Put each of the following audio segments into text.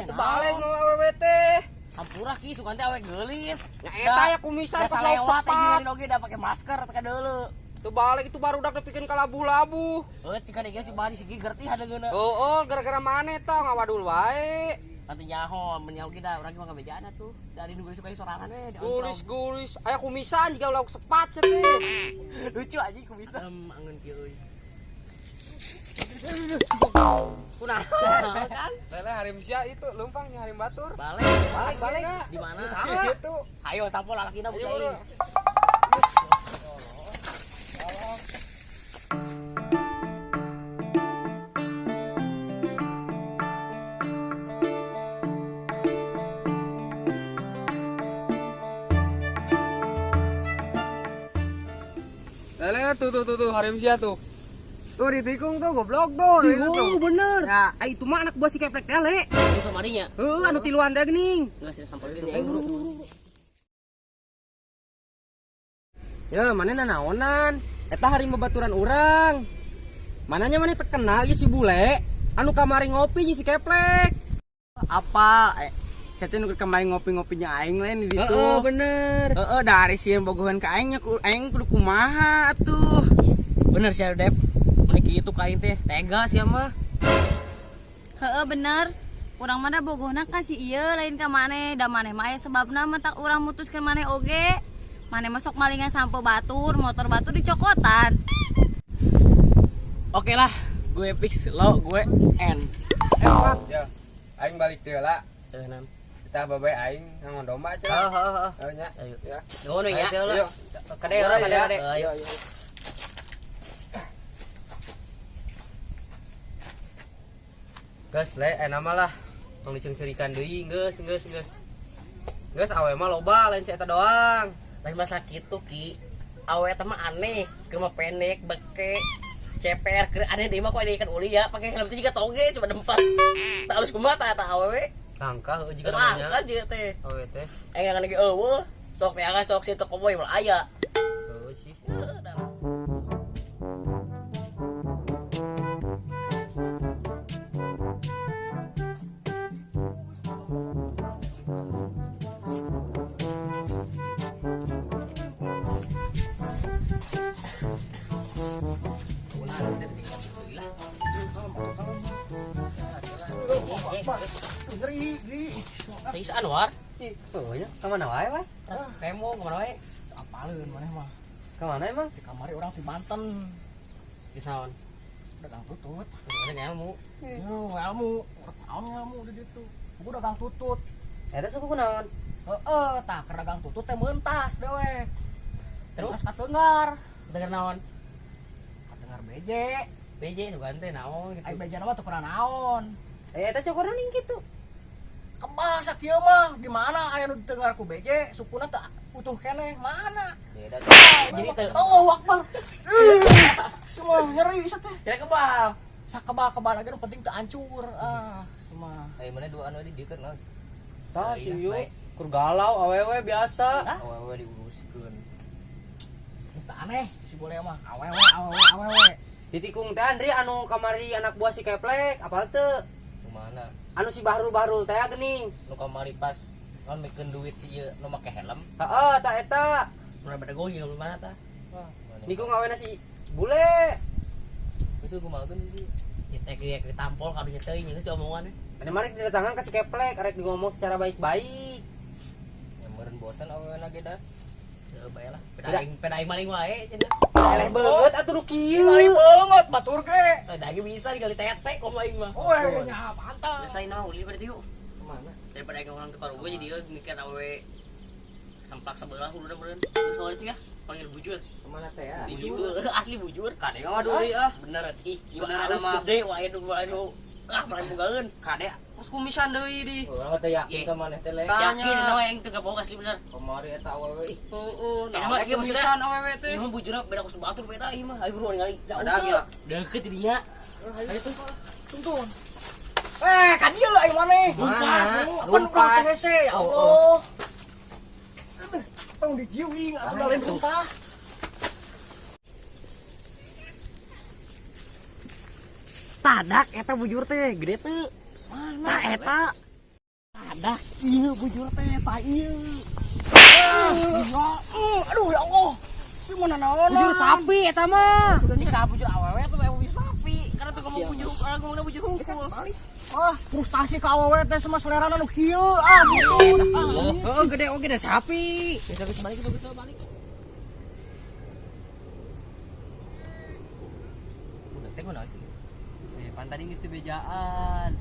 Teu balik nu awewe teh. Hampura Ki, sugan teh awe geulis. Nya eta ya kumisan pas pas lauk lewat teh sepat. gini oge da pake masker teh deuleu. Teu balik itu barudak dipikeun ka labuh-labuh. Heuh, cika deui si bari si Giger teh hadeungeuna. Heeh, gara-gara maneh tah ngawadul wae. Nanti nyaho, mun nyaho ge da urang mah ngabejaan atuh. Dari nu suka sorangan we. Gulis-gulis, aya kumisan jiga lauk sepat sia teh. Lucu anjing kumisna. Angeun kieu euy. Kunaon kan? Lele harim sia itu leumpang nya harim batur. Balik, Balik balik. Di mana? Gitu. Ayo tampol lalakina Ayo buka buru. aing. Lele tuh tuh tuh tuh harim sia tuh. Tuh ditikung tuh goblok tuh. Itu tuh. Bener. Ya, ai itu mah anak buah si Keplek teh, Le. Itu kamarinya. Heuh, anu tiluan teh geuning. Geus sih samperin aing buru. Ya, mana nanaonan? Eta hari babaturan urang. Mananya mana terkenal ya si bule anu kamari ngopi jeung si Keplek. Apa saya teh nu kemarin ngopi-ngopinya aing lain di ditu. Heeh, bener. Heeh, dari sieun bogohan ka aing nya aing kudu kumaha atuh. Bener sih Dep. Mun kitu ka aing teh tega sia mah. Heeh bener. Urang mana bogohna ka si ieu lain ka maneh. Da maneh mah aya sebabna matak urang mutuskeun maneh oge. Maneh mah sok malingan sampo batur, motor batur dicokotan. Oke lah, gue fix lo gue N. Ya. Aing balik teh lah. Teu nam. Kita babai aing ngangon domba cenah. Heeh, heeh. Heeh nya. Ayo. Ya. Nuhun we nya. Ayo. Kade heula, kade kade. Ayo. Geus le, enak mah lah. Tong diceungceurikan deui, geus geus geus. Geus awe mah loba lain si eta doang. Lain masa kitu Ki. Awe teh mah aneh, keur mah pendek, beke, ceper, keur aneh deui mah kok ada ikan uli ya, pakai helm teh juga toge coba dempas. Tak halus kumaha tah eta awewe. Tangkah heuh jiga Tah namanya. kan dia teh. Awe teh. Eh ngan lagi eueuh, sok teh akan sok si teu koboy moal aya. Heuh sih. Heuh, tah. Ngeri, ngeri. Tais Anwar, Oh nya, ka mana wae, Pak? Remo kemana wae? Apaleun maneh mah. Ka mana emang? Di kamari urang di Banten, Di saon. dagang tutut. Mana ilmu? Yo, ilmu, urang naon ilmu di ditu. Buku dagang tutut. Eta suku kunaon? Heeh, tah keur dagang tutut teh meuntas dewe. Terus Terus katengar, denger naon? katengar BJ. BJ sugan teh naon gitu. Ai BJ mah teu kurang naon. Eh eta cokoruning kitu. Kebal sakieu mah di mana aya nu ditengar ku BJ, sukuna teu utuh keneh, mana? Beda tuh. Jadi teu Allahu Akbar. Ih, semua nyeri teh. kira kebal. Sakebal-kebal lagi nu penting teu hancur. Ah, semua. Ayo mana dua anu di dieu naon? Tah Iya, si ieu baik. keur galau awewe biasa. Awewe diuruskeun. Geus teu aneh si boleh mah awewe awewe awewe. Ditikung teh Andri anu kamari anak buah si Keplek, apal teu? Kumana? Anu si Bahrul-Bahrul teh geuning. Nu kamari pas non mikeun duit si ieu nu make helm. Heeh, tah eta. Mun beda goyang mana tah? Nikung awena si bule. Geus kumaha sih? Ditek riek ditampol kadunya teuing geus diomongan we. Tadi mari didatangan ke si Keplek, arek ngomong secara baik-baik. Ya meureun bosan awewena ge dah. Heuh bae lah. Peda aing maling wae cenah. Eleh beungeut atuh nu kieu. Mari banget batur ge. Peda aing bisa digali tete komo aing mah. Oh, nya pantas. Geus lain mah ulin berarti yuk. Kemana? Daripada aing orang tukar gue jadi ieu mikir awewe semplak sebelah udah meureun. Geus soal itu ya, panggil bujur. Kemana teh ya? Di gitu, asli bujur. Kade ngawadul deui ah. Bener ih, Bener bener mah. Gede wae nu wae nu ah malah bogaeun. Kade terus kumisan deui di. Urang teh yakin Ye. ka maneh teh le. Tanya. Yakin nama yang teu kaboga asli bener. Kamari eta awewe ih. Heeh, Eh, nah mah ieu maksudnya. kumisan awewe teh. Ieu mah bujurna beda ku batur beda ieu mah. Ayo buruan ningali. Jauh Ada teu. ge. Deket dinya. Ayo tuh. Tuntun. Eh, ka dieu aing maneh. Lumpat. Apa nu urang teh hese ya Allah. Aduh, tong dijiwing atuh da lain runtah. Tadak eta bujur teh gede teu. Mana eta? Tadak ieu bujur teh tah ieu. Aduh ya Allah. Ieu mana naon? Bujur sapi eta mah. Jika bujur awewe tuh bujur sapi. Karena tuh ngomong bujur ngomongna bujur hungkul. Ah, frustasi ka awewe teh sama selera nu kieu. Ah, gitu. Heeh, gede oge da sapi. Bisa balik itu balik. Udah teh kunaon sih? Pan tadi geus dibejaan.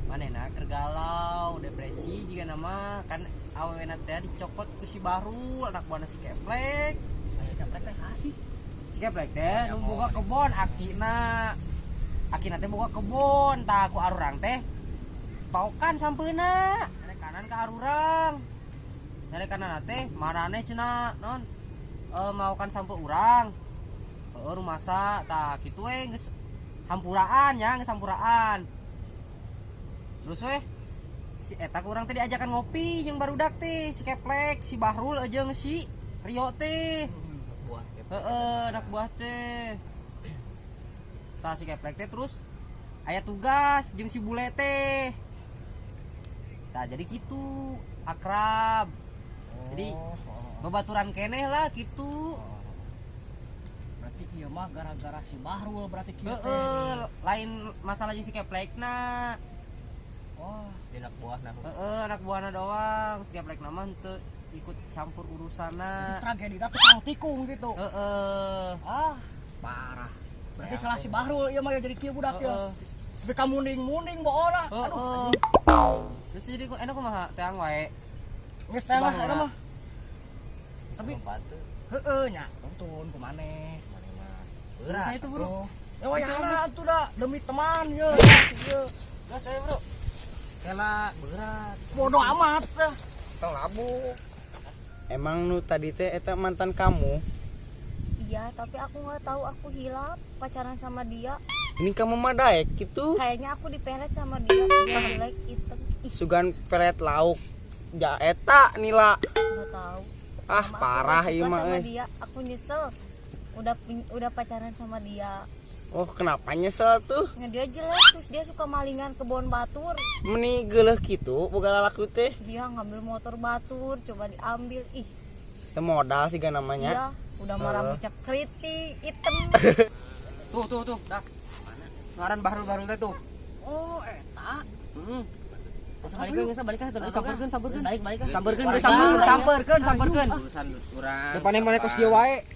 Manehna keur galau, depresi jiga nama kan awewena teh dicokot ku si Bahrul, anak buahna si Keplek. Si Keplek teh saha sih? Si Keplek teh nu boga kebon akina. Akina teh boga kebon, tah ku arurang teh paokan sampeuna. Nyarek kanan ka arurang. Nyarek kanan teh maraneh cenah non maokan sampe urang. Heeh, rumasa tah kitu we geus hampuraan ya, geus hampuraan. Terus weh si eta ku urang teh diajakan ngopi jeung barudak teh, si Keplek, si Bahrul jeung si Rio teh. Buah. Heeh, anak buah teh. Tah si Keplek teh terus aya tugas jeung si bule teh. Tah jadi gitu, akrab. Jadi babaturan keneh lah gitu. Berarti ieu mah gara-gara si Bahrul berarti kieu teh. Heeh, lain masalah jeung si Keplekna. Wah, Anak buahna. Heeh, anak buahna doang. Si Keplekna mah henteu ikut campur urusanna. Tragedi dah tukang tikung gitu. Heeh. Ah, parah. Berarti salah si Bahrul ieu mah ya jadi kieu budak ya. Heeh. Tapi kamu munding-munding boona. Aduh, Heeh. Terus jadi enak kumaha teang wae. Geus teh lah Bahrul. eta mah. Tapi bantu. Heeh nya, tuntun ku maneh. Maneh mah. Berat. Saya itu bro. Ya wayahna atuh da demi teman ye. Ye. Gas ayo bro. Kela berat. Bodoh amat dah. Tong labu. Emang nu tadi teh eta mantan kamu? Iya, tapi aku nggak tahu, aku hilap pacaran sama dia. Ini kamu mah daek gitu. Kayaknya aku dipelet sama dia. Dia jelek hitam. Ih, Sugan pelet lauk. Ja eta nila. nggak tahu. Ah, Sama aku parah nggak ieu suka mah sama euy. dia. Aku nyesel. Udah pacaran sama dia. Oh, kenapa nyesel tuh? Nah, dia jelek terus dia suka malingan kebon batur. Meni geuleuh kitu boga lalaku teh. Dia ngambil motor batur, coba diambil. Ih, Teu modal sih ga namanya. iya, udah mah rambutnya keriting, hitam. Tuh tuh tuh, dah. Ngaran Bahrul-Bahrul teh tuh. Oh, eta. Heeh. Balik geus balik ah. Samperkeun, samperkeun. Balik balik ah. Samperkeun, geus samperkeun, samperkeun, samperkeun. Urusan urang. Depannya mana kos kieu wae.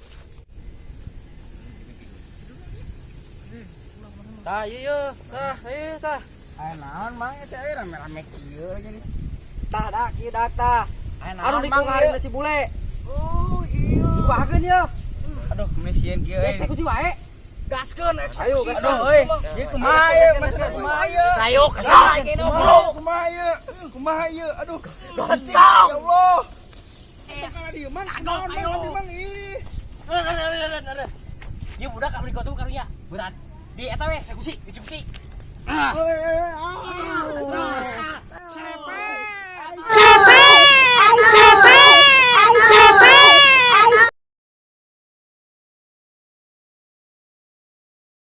Tah, ieu yeuh, tah, ieu tah. Aya naon mang eta euy rame-rame kieu jadi. Tah dak ieu dak tah. Aya Aduh mang dikung hari si bule. Oh, iya. Dibahakeun yeuh. Aduh, meni sieun kieu euy. Eksekusi wae. Gaskeun eksekusi. Ayo, gaskeun. Aduh euy, ieu kumaha ieu masalah kumaha ieu? Sayuk, sayuk. Kumaha kumaha ieu? Kumaha ieu? Aduh. Gusti, ya Allah. Sakala dieu mang, naon mang mang ih. Ieu budak abdi kotum karunya. Berat. Di eta we eksekusi, eksekusi. Ah. Serepet.